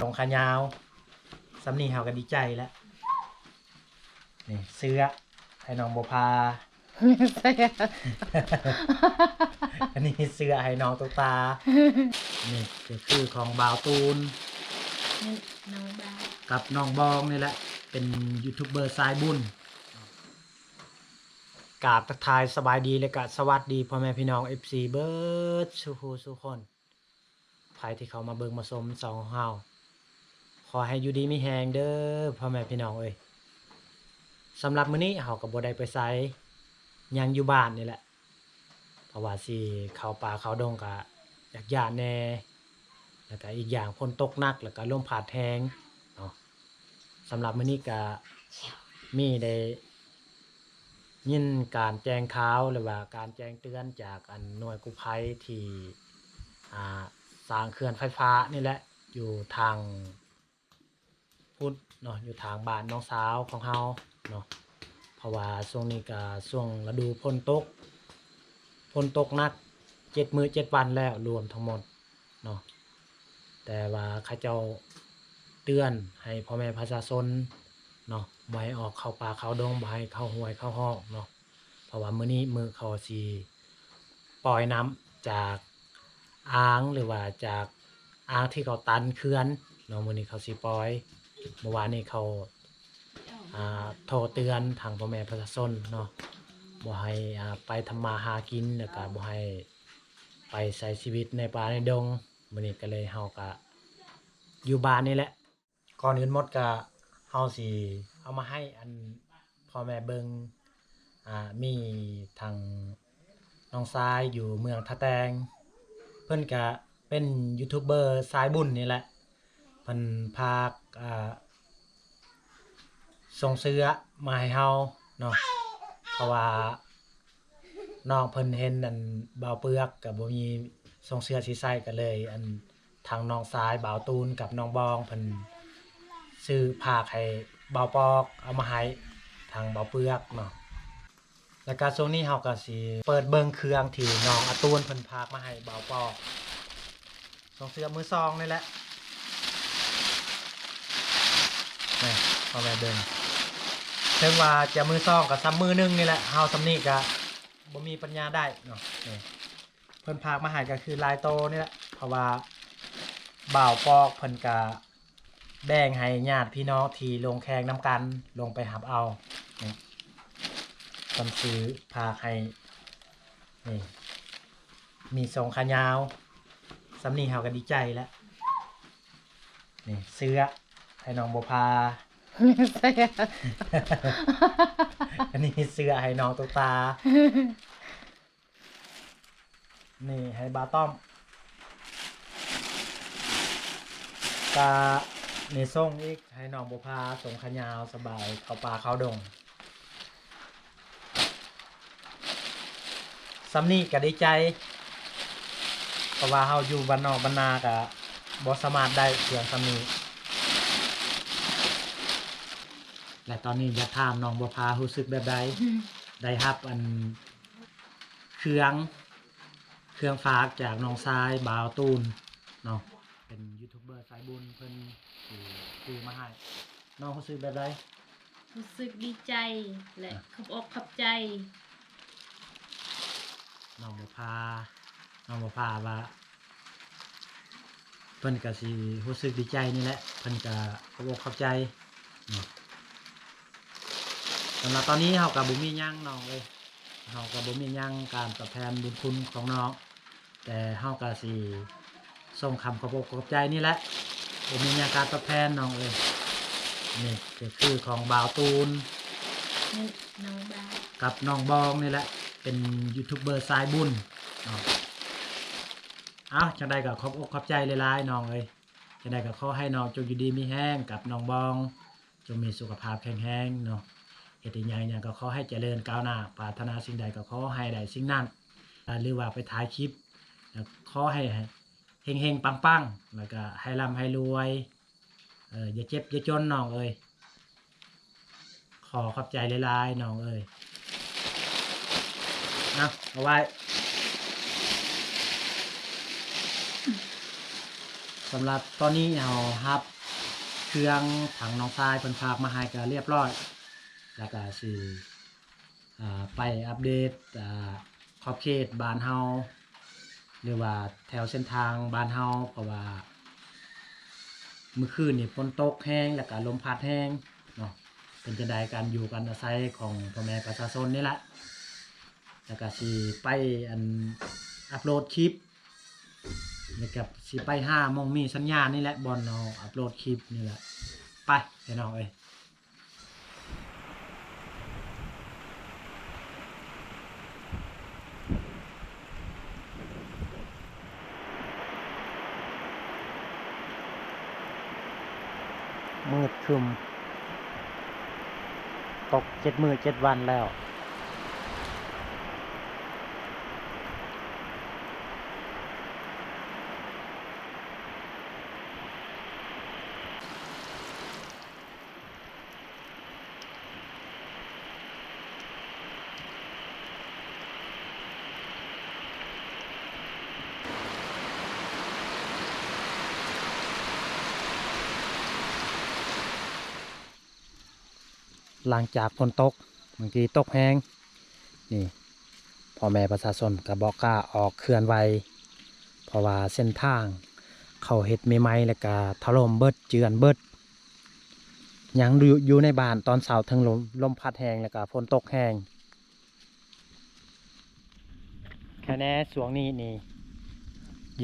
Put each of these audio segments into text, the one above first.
ສົ່ງຂາຍາວ ສ່ຳນີ້ເຮົາກໍດີໃຈແລ້ວ. ນີ້ເສື້ອໃຫ້ນ້ອງບົວຜາ ອັນນີ້ເສື້ອໃຫ້ນ້ອງຕຸກຕາ. ນີ້ກໍຄືຂອງບ່າວຕູນ ນີ້ນ້ອງບ່າວ ກັບນ້ອງບອງນີ້ແຫຼະ ເປັນຢູທູບເບີສາຍບຸນ. ກາບທັກທາຍສະບາຍດີ ແລະກະສະຫວັດດີພໍ່ແມ່ພີ່ນ້ອງເອັຟຊີເບີດສູ່ຜູ້ສູ່ຄົນ. ໃຜທີ່ເຂົ້າມາເບິ່ງມາຊົມຊ່ອງຂອງເຮົາ ຂໍໃຫ້ຢູ່ດີມີແຮງເດີພໍ່ແມ່ພີ່ນ້ອງເອີຍ. ສຳລັບມື້ນີ້ເຮົາກໍບໍ່ໄດ້ໄປໃສ ຍັງຢູ່ບ້ານນີ້ແຫຼະ ເພາະວ່າຊິເຂົ້າປ່າເຂົ້າດົງກະຍາກຢ້ານແດ່ ແລ້ວກະອີກຢ່າງຝົນຕົກໜັກ ແລ້ວກະລົມພັດແຮງເນາະ. ສຳລັບມື້ນີ້ກະມີໄດ້ ຍິນການແຈ້ງຂ່າວ ຫຼືວ່າການແຈ້ງເຕືອນຈາກອັນໜ່ວຍກູ້ໄພທີ່ ອ່າ ສ້າງເຂື່ອນໄຟຟ້ານີ້ແຫຼະ ຢູ່ທາງພຸ້ນເນາະ ຢູ່ທາງບ້ານນ້ອງສາວຂອງເຮົາເນາະ. ເພາະວ່າຊ່ວງນີ້ກະຊ່ວງລະດູຝົນຕົກ ຝົນຕົກໜັກເຈັດມື້ເຈັດວັນແລ້ວ ລວມທັງໝົດເນາະ. ແຕ່ວ່າເຂົາເຈົ້າເຕືອນໃຫ້ພໍ່ແມ່ປະຊາຊົນເນາະ ບໍ່ໃຫ້ອອກເຂົ້າປ່າເຂົ້າດົງ ບໍ່ໃຫ້ເຂົ້າຫ້ວຍເຂົ້າຮອກເນາະ. ເພາະວ່າມື້ນີ້ມື້ເຂົາຊິປ່ອຍນ້ຳຈາກອ່າງ ຫຼືວ່າຈາກອ່າງທີ່ເຂົາຕັນເຂື່ອນເນາະ ມື້ນີ້ເຂົາຊິປ່ອຍ. ເມື່ອວານນີ້ເຂົາ ອ່າ ໂທເຕືອນທາງພໍ່ແມ່ປະຊາຊົນເນາະ ບໍ່ໃຫ້ ອ່າ ໄປທຳມາຫາກິນ ແລ້ວກະບໍ່ໃຫ້ໄປໃຊ້ຊີວິດໃນປ່າໃນດົງ. ມື້ນີ້ກະເລີຍເຮົາກະຢູ່ບ້ານນີ້ແຫຼະ. ກ່ອນອື່ນໝົດກະເຮົາຊິເອົາມາໃຫ້ອັນພໍ່ແມ່ເບິ່ງ ອ່າ ມີທັງນ້ອງຊາຍຢູ່ເມືອງທ່າແຕງ ເພິ່ນກະເປັນຢູທູບເບີສາຍບຸນນີ້ແຫຼະ ເພິ່ນພາກ ອ່າ ສົ່ງເສື້ອມາໃຫ້ເຮົາເນາະ ເພາະວ່ານ້ອງເພິ່ນເຫັນອັນບ່າວເປືອກກະບໍ່ມີສົ່ງເສື້ອຊິໃສ່ ກະເລີຍອັນ ທັງນ້ອງຊາຍບ່າວຕູນກັບນ້ອງບອງ ເພິ່ນຊື້ພາກໃຫ້ບ່າວປອກ ເອົາມາໃຫ້ທາງບ່າວເປືອກເນາະ. ແລ້ວກະຊ່ວງນີ້ເຮົາກະຊິເປີດເບິ່ງເຄື່ອງທີ່ນ້ອງອາຕູນເພິ່ນພາກມາໃຫ້ບ່າວປອກ ສົ່ງເສື້ອມືສອງນີ້ແຫຼະ ນີ້ ພໍ່ແມ່ເບິ່ງ ເຖິງວ່າຈະມືສອງກະສ່ຳມືໜຶ່ງນີ້ແຫຼະ ເຮົາສ່ຳນີ້ກະບໍ່ມີປັນຍາໄດ້ເນາະ ນີ້. ເພິ່ນພາກມາໃຫ້ກະຄືຫຼາຍໂຕນີ້ແຫຼະ ເພາະວ່າບ່າວປອກເພິ່ນກະແບ່ງໃຫ້ຍາດພີ່ນ້ອງທີ່ລົງແຂ່ງນຳກັນ ລົງໄປຮັບເອົາ ນີ້ ເພິ່ນຊື້ພາກໃຫ້ ນີ້ ມີສົ່ງຂາຍາວ ສ່ຳນີ້ເຮົາກະດີໃຈແລ້ວ. ນີ້ເສື້ອໃຫ້ນ້ອງບົວຜາ ອັນນີ້ເສື້ອໃຫ້ນ້ອງຕຸກຕາ. ນີ້ໃຫ້ບ່າວຕ້ອມ ກະນີ້ສົ່ງອີກໃຫ້ນ້ອງບົວຜາ ສົ່ງຂາຍາວສະບາຍເຂົ້າປ່າເຂົ້າດົງ. ສ່ຳນີ້ກະດີໃຈ ເພາະວ່າເຮົາຢູ່ບ້ານນອກບ້ານນາກະບໍ່ສາມາດໄດ້ເຄື່ອງສ່ຳນີ້. ແລະຕອນນີ້ຢາກຖາມນ້ອງບົວຜາຮູ້ສຶກແບບໃດ ໄດ້ຮັບອັນ ເຄື່ອງ ເຄື່ອງຝາກຈາກນ້ອງຊາຍບ່າວຕູນເນາະ ເປັນຢູທູບເບີສາຍບຸນ ເພິ່ນຊິຊື້ມາໃຫ້. ນ້ອງຮູ້ສຶກແບບໃດ? ຮູ້ສຶກດີໃຈ ແລະ ອ່ະ ຂອບອົກຂອບໃຈ. ນ້ອງບົວຜາ ນ້ອງບົວຜາວ່າ ເພິ່ນກະຊິຮູ້ສຶກດີໃຈນີ້ແຫຼະ ເພິ່ນກະຂອບອົກຂອບໃຈເນາະ. ສຳລັບຕອນນີ້ເຮົາກະບໍ່ມີຫຍັງນ້ອງເອີຍ ເຮົາກະບໍ່ມີຫຍັງການຕອບແທນບຸນຄຸນຂອງນ້ອງ ແຕ່ເຮົາກະຊິສົ່ງຄຳຂອບອົກຂອບໃຈນີ້ແຫຼະ ບໍ່ມີຫຍັງການຕອບແທນນ້ອງເອີຍ. ນີ້ກະຄືຂອງບ່າວຕູນ ນີ້ນ້ອງບ່າວ ກັບນ້ອງບອງນີ້ແຫຼະ ເປັນຢູທູບເບີສາຍບຸນເນາະ. ເອົ້າ ຈັ່ງໃດກະຂອບອົກຂອບໃຈຫຼາຍໆນ້ອງເອີຍ. ຈັ່ງໃດກໍຂໍໃຫ້ນ້ອງຈົ່ງຢູ່ດີມີແຮງກັບນ້ອງບອງ, ຈົ່ງມີສຸຂະພາບແຂງແຮງເນາະ. ເຮັດອີ່ຫຍັງຫຍັງກໍຂໍໃຫ້ຈະເລີນກ້າວໜ້າ, ປາດຖະໜາສິ່ງໃດກໍຂໍໃຫ້ໄດ້ສິ່ງນັ້ນ. ອາ ຫຼືວ່າໄປຖ່າຍຄລິບ ກໍຂໍໃຫ້ເຮັງໆປັງໆ ແລ້ວກໍໃຫ້ລ່ຳໃຫ້ລວຍ. ເອີ ຢ່າເຈັບຢ່າຈົນນ້ອງເອີຍ. ຂໍຂອບໃຈຫຼາຍໆນ້ອງເອີຍ. ເອົາ ເອົາໄວ້. ສຳລັບຕອນນີ້ເຮົາຮັບເຄື່ອງທາງນ້ອງຊາຍເພິ່ນຝາກມາໃຫ້ກໍລຽບລ້ອຍ ແລ້ວກໍຊິ ອ່າ ໄປອັບເດດ ອ່າ ຂອບເຂດບ້ານເຮົາ ຫຼືວ່າແຖວເສັ້ນທາງບ້ານເຮົາ ເພາະວ່າມື້ຄືນນີ້ຝົນຕົກແຮງ ແລ້ວກໍລົມພັດແຮງເນາະ ເປັນຈັ່ງໃດການຢູ່ການອາໄສຂອງພໍ່ແມ່ປະຊາຊົນນີ້ລະ ແລ້ວກໍຊິໄປ ອັນ ອັບໂຫຼດຄລິບ ແລ້ວກໍຊິໄປຫາໝ່ອງມີສັນຍານນີ້ແຫຼະ ບ່ອນເຮົາອັບໂຫຼດຄລິບນີ້ແຫຼະ ໄປພີ່ນ້ອງເອີຍ. ມືດຄຶ້ມ ຕົກເຈັດມື້ເຈັດວັນແລ້ວ. ຫຼັງຈາກຝົນຕົກ ບາງທີຕົກແຮງ ນີ້ ພໍ່ແມ່ປະຊາຊົນກໍບໍ່ກ້າອອກເຄື່ອນໄຫວ ເພາະວ່າເສັ້ນທາງເຂົາເຮັດໃໝ່ໆ ແລ້ວກໍຖະຫຼົ່ມເບິດ ເຈື່ອນເບິດ ຍັງຢູ່ ຢູ່ໃນບ້ານຕອນເຊົ້າ ເຖິງລົມ ລົມພັດແຮງ ແລ້ວກໍຝົນຕົກແຮງ. ແຄ່ແນ່ ຊ່ວງນີ້ນີ້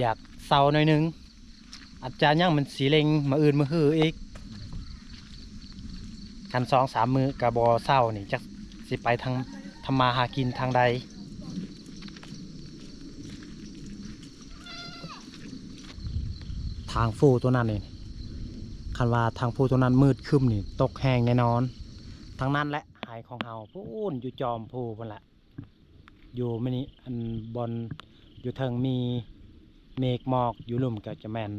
ຢາກເຊົາໜ້ອຍໜຶ່ງ ອາດຈະຍັງມັນຊິເລັ່ງ ມື້ອື່ນມື້ຮືອີກ ຄັນສອງສາມມື້ກໍບໍ່ເຊົານີ້ ຈັກຊິໄປທາງທຳມາຫາກິນທາງໃດ. ທາງພູຕົວນັ້ນນີ້ ຄັນວ່າທາງພູຕົວນັ້ນມືດຄຶ້ມນີ້ ຕົກແຮງແນ່ນອນ. ທາງນັ້ນແຫຼະ ໄຮ່ຂອງເຮົາ ພຸ້ນ ຢູ່ຈອມພູພຸ້ນແຫຼະ. ຢູ່ມື້ນີ້ ອັນ ບ່ອນຢູ່ເທິງມີເມກໝອກ ຢູ່ລຸ່ມກໍຈະແມ່ນ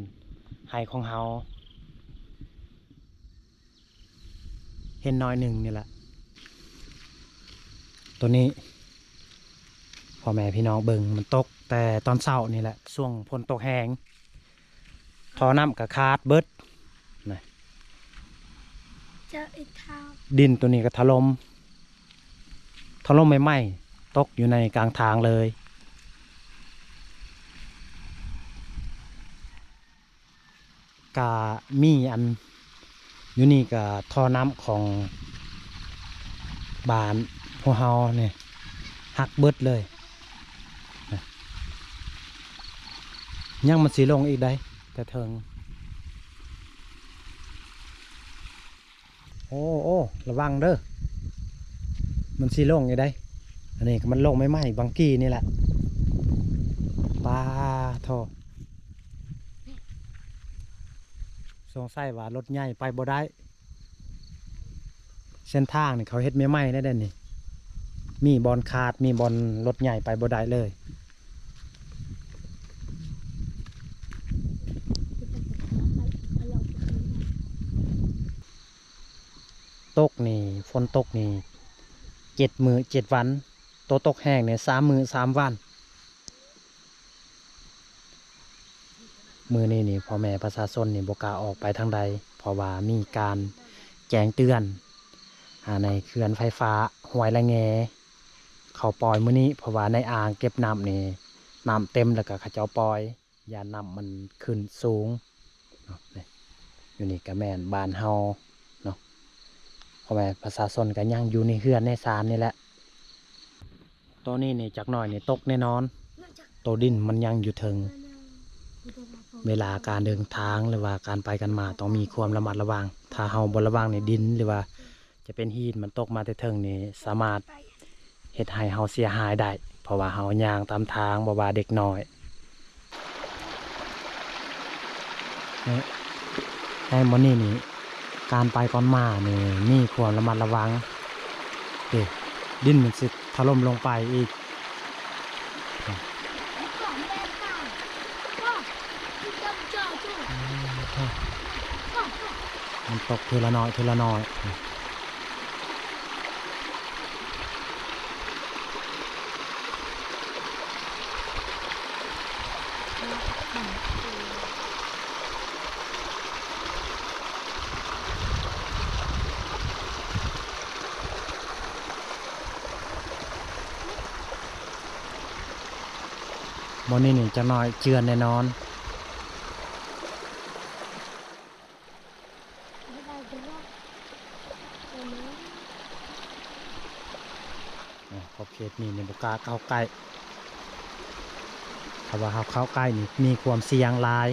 ໄຮ່ຂອງເຮົາ ເຫັນໜ້ອຍໜຶ່ງນີ້ແຫຼະ. ໂຕນີ້ ພໍ່ແມ່ພີ່ນ້ອງເບິ່ງ ມັນຕົກແຕ່ຕອນເຊົ້ານີ້ແຫຼະ ຊ່ວງຝົນຕົກແຮງ. ທໍ່ນ້ຳກໍຂາດເບິດນະ ເຈົ້າອີກເທົ່າ ດິນໂຕນີ້ກໍຖະຫຼົ່ມ ຖະຫຼົ່ມໃໝ່ໆ ຕົກຢູ່ໃນກາງທາງເລີຍ. ກະມີອັນ ຢູ່ນີ້ກະທໍ່ນ້ຳຂອງບ້ານພວກເຮົານີ້ຫັກເບິດເລີຍ. ຍັງມັນຊິລົງອີກໃດ ແຕ່ເທິງ. ໂອ້ ໂອ້ ລະວັງເດີ ມັນຊິລົງອີກໃດ. ອັນນີ້ກໍມັນລົງໃໝ່ໆ ບາງກີ້ນີ້ແຫຼະ. ປາໂທ້ ສົງໄສວ່າລົດໃຫຍ່ໄປບໍ່ໄດ້. ເສັ້ນທາງນີ້ເຂົາເຮັດໃໝ່ໆ ແລ້ວເດ້ນີ້ ມີບ່ອນຂາດ ມີບ່ອນລົດໃຫຍ່ໄປບໍ່ໄດ້ເລີຍ. ຕົກນີ້ ຝົນຕົກນີ້ ເຈັດມື້ເຈັດວັນ. ໂຕຕົກແຮງນີ້ ສາມມື້ສາມວັນ. ມື້ນີ້ນີ້ ພໍ່ແມ່ປະຊາຊົນນີ້ບໍ່ກ້າອອກໄປທາງໃດ ເພາະວ່າມີການແຈ້ງເຕືອນ ອາ ໃນເຂື່ອນໄຟຟ້າຫ້ວຍລະແງ ເຂົາປ່ອຍມື້ນີ້ ເພາະວ່າໃນອ່າງເກັບນ້ຳນີ້ ນ້ຳເຕັມ ແລ້ວກໍເຂົາເຈົ້າປ່ອຍ ຢ້ານນ້ຳມັນຂຶ້ນສູງເນາະ. ນີ້ ຢູ່ນີ້ກໍແມ່ນບ້ານເຮົາເນາະ ພໍ່ແມ່ປະຊາຊົນກໍຍັງຢູ່ໃນເຮືອນໃນຊານນີ້ແຫຼະ. ຕອນນີ້ນີ້ຈັກໜ້ອຍນີ້ຕົກແນ່ນອນ ໂຕດິນມັນຍັງຢູ່ເທິງ. ເວລາການເດີນທາງ ຫຼືວ່າການໄປກັນມາ ຕ້ອງມີຄວາມລະມັດລະວັງ. ຖ້າເຮົາບໍ່ລະວັງນີ້ ດິນ ຫຼືວ່າຈະເປັນຫີນ ມັນຕົກມາແຕ່ເທິງນີ້ ສາມາດເຮັດໃຫ້ເຮົາເສຍຫາຍໄດ້ ເພາະວ່າເຮົາຍ່າງຕາມທາງ ບໍ່ວ່າເດັກນ້ອຍ. ແຕ່ ແຕ່ມື້ນີ້ນີ້ ການໄປການມານີ້ມີຄວາມລະມັດລະວັງເດ້ ດິນມັນຊິຖະຫຼົ່ມລົງໄປອີກ. ມັນຕົກເທື່ອລະໜ້ອຍເທື່ອລະໜ້ອຍ. ມື້ນີ້ນີ້ຈັກໜ້ອຍເຈື່ອນແນ່ນອນ. ອາ ຂອບເຂດນີ້ນີ້ບໍ່ກ້າເຂົ້າໃກ້ ຖ້າວ່າເຮົາເຂົ້າໃກ້ນີ້ມີຄວາມສ່ຽງຫຼາຍ.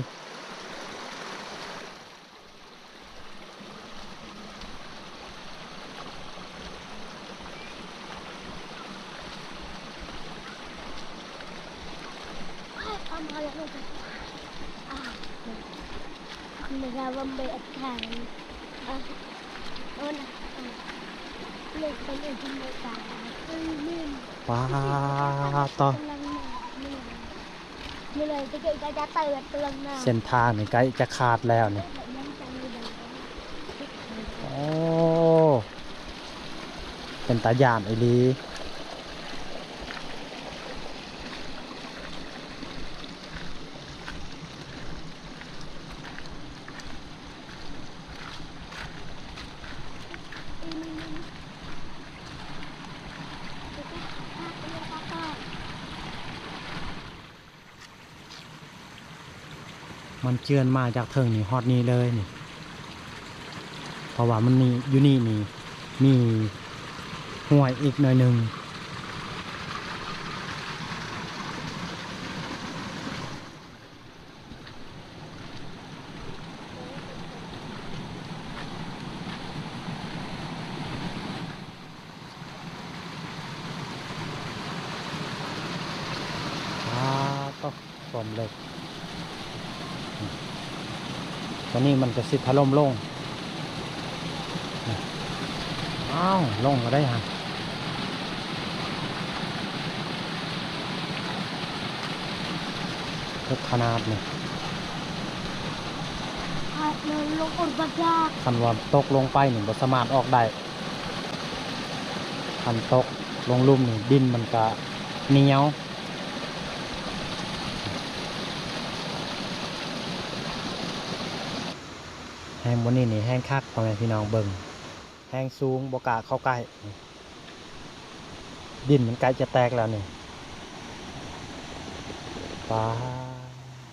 ປາດໂທ້ ເສັ້ນທາງນີ້ໃກ້ຈະຂາດແລ້ວນີ້. ໂອ້ ເປັນຕາຢ້ານອີ່ຫຼີ. ມັນເຈື່ອນມາຈາກເທິງນີ້ຮອດນີ້ເລີຍນີ້ ເພາະວ່າມັນມີ ຢູ່ນີ້ນີ້ມີຫ້ວຍອີກໜ້ອຍໜຶ່ງ. ປາດໂທ້ ຄວາມເລິກ ຕອນນີ້ມັນກະຊິຖະຫຼົ່ມລົງ. ອ້າວ ລົງແລ້ວໄດ໋ຫັ້ນ ເລິກຂະໜາດນີ້ ຄັນວ່າຕົກລົງໄປນີ້ບໍ່ສາມາດອອກໄດ້. ຄັນຕົກລົງລຸ່ມນີ້ ດິນມັນກະໜຽວ. ແຮງບ່ອນນີ້ນີ້ແຮງຄັກ ພໍ່ແມ່ພີ່ນ້ອງເບິ່ງ ແຮງສູງ ບໍ່ກ້າເຂົ້າໃກ້. ດິນມັນໃກ້ຈະແຕກແລ້ວນີ້ ປາ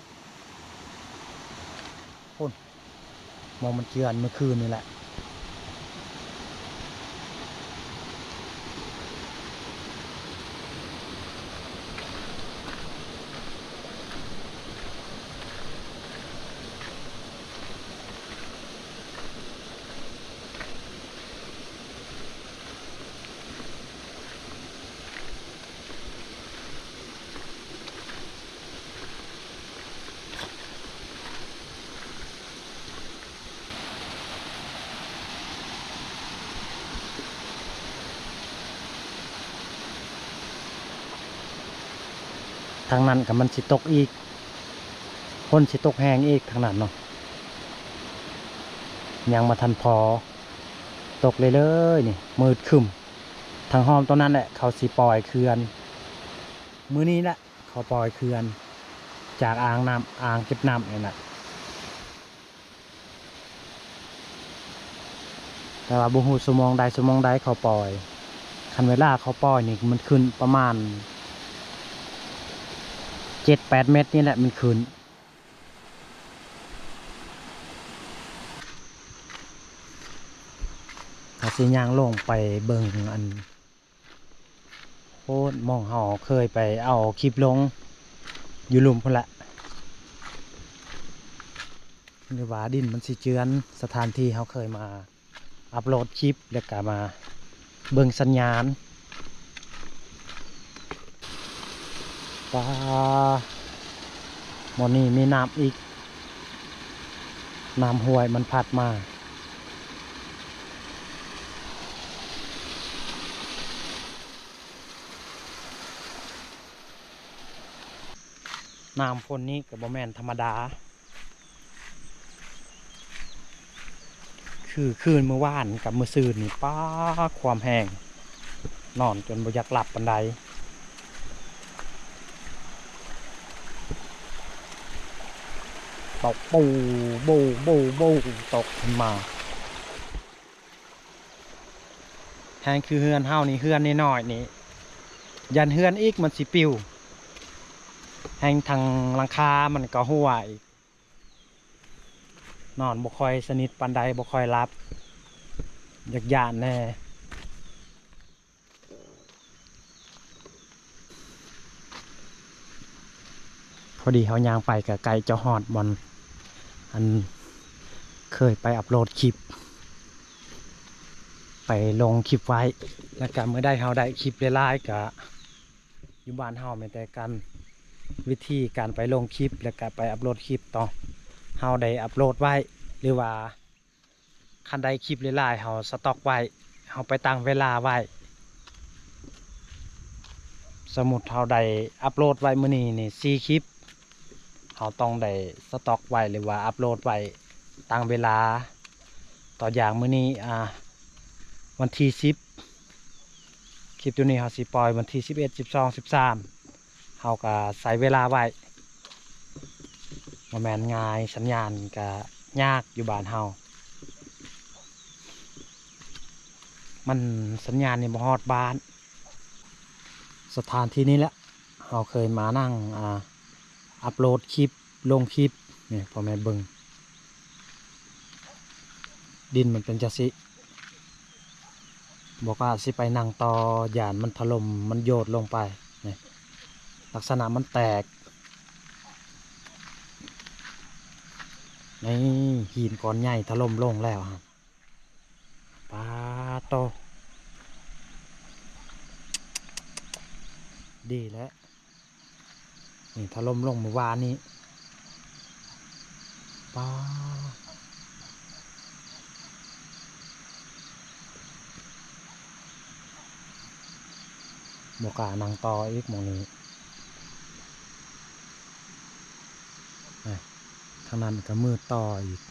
ດ ພຸ້ນ ໝ່ອງມັນເຈື່ອນມື້ຄືນນີ້ແຫຼະ. ທາງນັ້ນກະມັນຊິຕົກອີກ ຝົນຊິຕົກແຮງອີກທາງນັ້ນເນາະ ຍັງບໍ່ທັນພໍ ຕົກເລື້ອຍໆນີ້ ມືດຄຶ້ມ. ທາງຫ້ອມໂຕນັ້ນແຫຼະ ເຂົາຊິປ່ອຍເຂື່ອນ ມື້ນີ້ແຫຼະ ເຂົາປ່ອຍເຂື່ອນຈາກອ່າງນ້ຳ ອ່າງເກັບນ້ຳນີ້ນະ ແຕ່ວ່າບໍ່ຮູ້ຊົ່ວໂມງໃດ ຊົ່ວໂມງໃດເຂົາປ່ອຍ. ຄັນເວລາເຂົາປ່ອຍນີ້ ມັນຂຶ້ນປະມານເຈັດແປດແມັດນີ້ແຫຼະ ມັນຂຶ້ນ. ເຮົາຊິຍ່າງລົງໄປເບິ່ງອັນ ໂພດ ໝ່ອງເຮົາເຄີຍໄປເອົາຄລິບລົງຢູ່ລຸ່ມພຸ້ນແຫຼະ ຫຼືວ່າດິນມັນຊິເຈື່ອນ ສະຖານທີ່ເຮົາເຄີຍມາອັບໂຫຼດຄລິບ ແລ້ວກະມາເບິ່ງສັນຍານ. ປາ ໝ່ອງນີ້ມີນ້ຳອີກ ນ້ຳຫ້ວຍມັນພັດມາ. ນ້ຳຝົນນີ້ກະບໍ່ແມ່ນທຳມະດາ ຄືຄືນມື້ວານກັບມື້ຊືນນີ້ ປາ ຄວາມແຮງ ນອນຈົນບໍ່ຢາກຫຼັບປານໃດ. ຕົກ ໂປ້ ໂບ້ ໂບ້ ໂບ້ ຕົກຂຶ້ນມາ. ແຮງຄືເຮືອນເຮົານີ້ ເຮືອນນ້ອຍໆນີ້ ຢ້ານເຮືອນອີກມັນຊິປິວ. ແຮງທັງຫຼັງຄາມັນກໍຮົ່ວອີກ ນອນບໍ່ຄ່ອຍສະໜິດປານໃດ ບໍ່ຄ່ອຍຫຼັບ ຢາກຢ້ານແດ່. ພໍດີເຮົາຍ່າງໄປກໍໃກ້ຈະຮອດບ່ອນ ອັນ ເຄີຍໄປອັບໂຫຼດຄລິບ ໄປລົງຄລິບໄວ້ ແລ້ວກໍເມື່ອໃດເຮົາໄດ້ຄລິບຫຼາຍໆ ກໍ ຢູ່ບ້ານເຮົາແມ່ນແຕ່ການ ວິທີການໄປລົງຄລິບ ແລ້ວກະໄປອັບໂຫຼດຄລິບຕໍ່ ເຮົາໄດ້ອັບໂຫຼດໄວ້ ຫຼືວ່າຄັນໄດ້ຄລິບຫຼາຍໆ ເຮົາສະຕັອກໄວ້ ເຮົາໄປຕັ້ງເວລາໄວ້. ສົມມຸດເຮົາໄດ້ອັບໂຫຼດໄວ້ມື້ນີ້ນີ້ສີ່ຄລິບ ເຮົາຕ້ອງໄດ້ສະຕັອກໄວ້ ຫຼືວ່າອັບໂຫຼດໄວ້ ຕັ້ງເວລາ. ຕົວຢ່າງມື້ນີ້ ອ່າ ວັນທີສິບ ຄລິບຕົວນີ້ເຮົາຊິປ່ອຍວັນທີສິບເອັດ ສິບສອງ ສິບສາມ ເຮົາກໍໃສ່ເວລາໄວ້ ບໍ່ແມ່ນງ່າຍ ສັນຍານກໍຍາກຢູ່ບ້ານເຮົາ ມັນ ສັນຍານນີ້ບໍ່ຮອດບ້ານ. ສະຖານທີ່ນີ້ແຫຼະ ເຮົາເຄີຍມານັ່ງ ອ່າ ອັບໂຫຼດຄລິບ ລົງຄລິບ ນີ້ ພໍ່ແມ່ເບິ່ງ ດິນມັນເປັນຈັ່ງຊີ້ ບໍ່ກ້າຊິໄປນັ່ງຕໍ່ ຢ້ານມັນຖະຫຼົ່ມ ມັນໂຍດລົງໄປ ນີ້ ລັກສະນະມັນແຕກ ນີ້ ຫີນກ້ອນໃຫຍ່ຖະຫຼົ່ມລົງແລ້ວ ປາໂຕ ດີແລ້ວ ນີ້ຖະຫຼົ່ມລົງມື້ວານນີ້ ປາ ບໍ່ກ້ານັ່ງຕໍ່ອີກໝ່ອງນີ້ ທາງນັ້ນກໍມືດຕໍ່ອີກ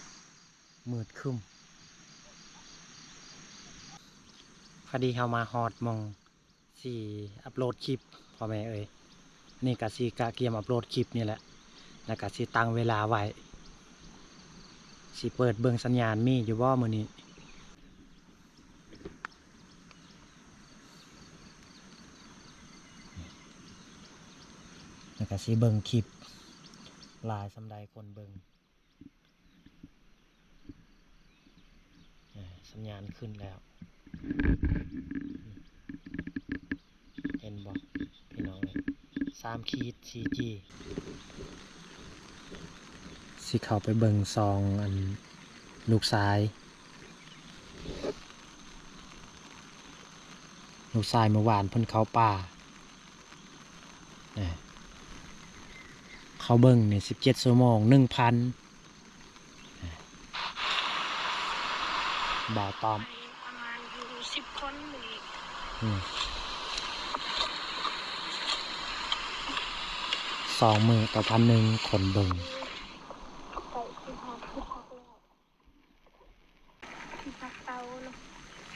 ມືດຄຶ້ມ. ພໍດີເຮົາມາຮອດໝ່ອງຊິອັບໂຫຼດຄລິບ ພໍ່ແມ່ເອີຍ ນີ້ກະຊິກະກຽມອັບໂຫຼດຄລິບນີ້ແຫຼະ ແລ້ວກະຊິຕັ້ງເວລາໄວ້ ຊິເປີດເບິ່ງສັນຍານມີຢູ່ບໍ່ມື້ນີ້ ແລ້ວກະຊິເບິ່ງຄລິບຫຼາຍສ່ຳໃດຄົນເບິ່ງ. ເອີ ສັນຍານຂຶ້ນແລ້ວ ເຫັນບໍ່ພີ່ນ້ອງເອີຍ ສາມຂີດ ສີ່ຈີ ຊິເຂົ້າໄປເບິ່ງຊ່ອງ ອັນ ລູກຊາຍ ລູກຊາຍເມື່ອວານເພິ່ນເຂົ້າປ່າ ເຂົ້າເບິ່ງນີ້ສິບເຈັດຊົ່ວໂມງ ໜຶ່ງພັນ ບ່າວຕ້ອມ ປະມານຢູ່ສິບຄົນມື້ນີ້ ອືມ ສອງມື້ຕໍ່ພັນໜຶ່ງຄົນເບິ່ງ. ທີ່ພັກເຊົາເນາະ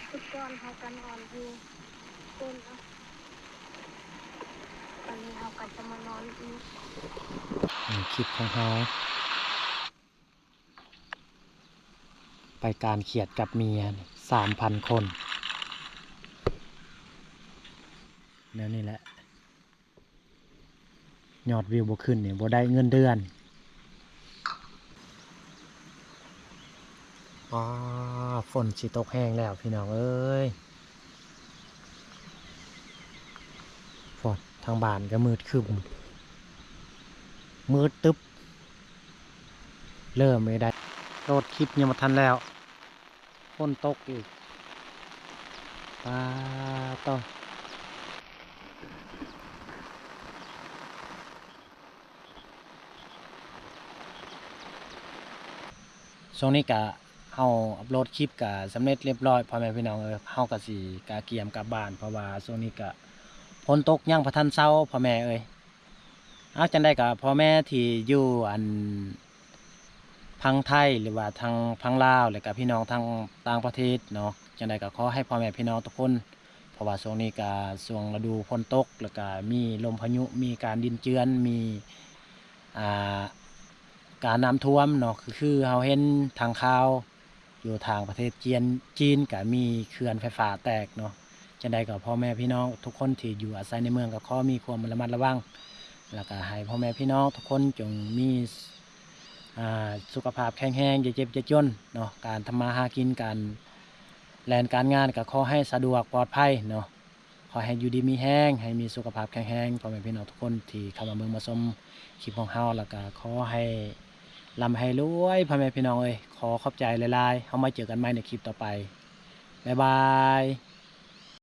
ຄືກ່ອນເຮົາກໍນອນຢູ່ພຸ້ນເນາະ ຕອນນີ້ເຮົາກໍຈະມານອນອີກ ນີ້ຄລິບຂອງເຮົາ ໄປການຂຽດກັບເມຍ ສາມພັນຄົນ ແນວນີ້ແຫຼະ. ຍອດວິວບໍ່ຂຶ້ນນີ້ບໍ່ໄດ້ເງິນເດືອນ. ອ້າ ຝົນຊິຕົກແຮງແລ້ວພີ່ນ້ອງເອີຍ ໂອ້ ທາງບ້ານກໍມືດຄຶ້ມ ມືດຕຶບ ເລີ່ມໄດ້ ໂຫຼດຄລິບຍັງບໍ່ທັນແລ້ວ. ຝົນຕົກອີກ ປາໂຕ ຊ່ວງນີ້ກະເຮົາອັບໂຫຼດຄລິບກະສຳເລັດລຽບຮ້ອຍ ພໍ່ແມ່ພີ່ນ້ອງເອີຍ ເຮົາກະຊິກະກຽມກັບບ້ານ ເພາະວ່າຊ່ວງນີ້ກະຝົນຕົກຍັງບໍ່ທັນເຊົາ ພໍ່ແມ່ເອີຍ. ເອົາ ຈັ່ງໃດກໍພໍ່ແມ່ທີ່ຢູ່ ອັນ ຝັ່ງໄທ ຫຼືວ່າທາງຝັ່ງລາວ ແລ້ວກໍພີ່ນ້ອງທາງຕ່າງປະເທດເນາະ ຈັ່ງໃດກໍຂໍໃຫ້ພໍ່ແມ່ພີ່ນ້ອງທຸກຄົນ ເພາະວ່າຊ່ວງນີ້ກໍຊ່ວງລະດູຝົນຕົກ ແລ້ວກໍມີລົມພາຍຸ ມີການດິນເຈື່ອນ ມີ ອ່າ ການນ້ຳຖ້ວມເນາະ ຄື ຄືເຮົາເຫັນທາງຂ່າວ ຢູ່ທາງປະເທດຈີນ ຈີນກະມີເຂື່ອນໄຟຟ້າແຕກເນາະ. ຈັ່ງໃດກໍພໍ່ແມ່ພີ່ນ້ອງທຸກຄົນທີ່ຢູ່ອາໄສໃນເມືອງ ກໍຂໍມີຄວາມລະມັດລະວັງ ແລ້ວກໍໃຫ້ພໍ່ແມ່ພີ່ນ້ອງທຸກຄົນຈົ່ງມີ ອ່າ ສຸຂະພາບແຂງແຮງ ຢ່າເຈັບຢ່າຈົນເນາະ, ການທຳມາຫາກິນ ການແລ່ນການງານກໍຂໍໃຫ້ສະດວກປອດໄພເນາະ, ຂໍໃຫ້ຢູ່ດີມີແຮງ ໃຫ້ມີສຸຂະພາບແຂງແຮງ ພໍ່ແມ່ພີ່ນ້ອງທຸກຄົນທີ່ເຂົ້າມາເບິ່ງມາຊົມຄລິບຂອງເຮົາ, ແລ້ວກໍຂໍໃຫ້ລ່ຳໃຫ້ລວຍ ພໍ່ແມ່ພີ່ນ້ອງເອີຍ. ຂໍຂອບໃຈຫຼາຍໆ, ເຮົາມາເຈີກັນໃໝ່ໃນຄລິບຕໍ່ໄປ. ບາຍບາຍ.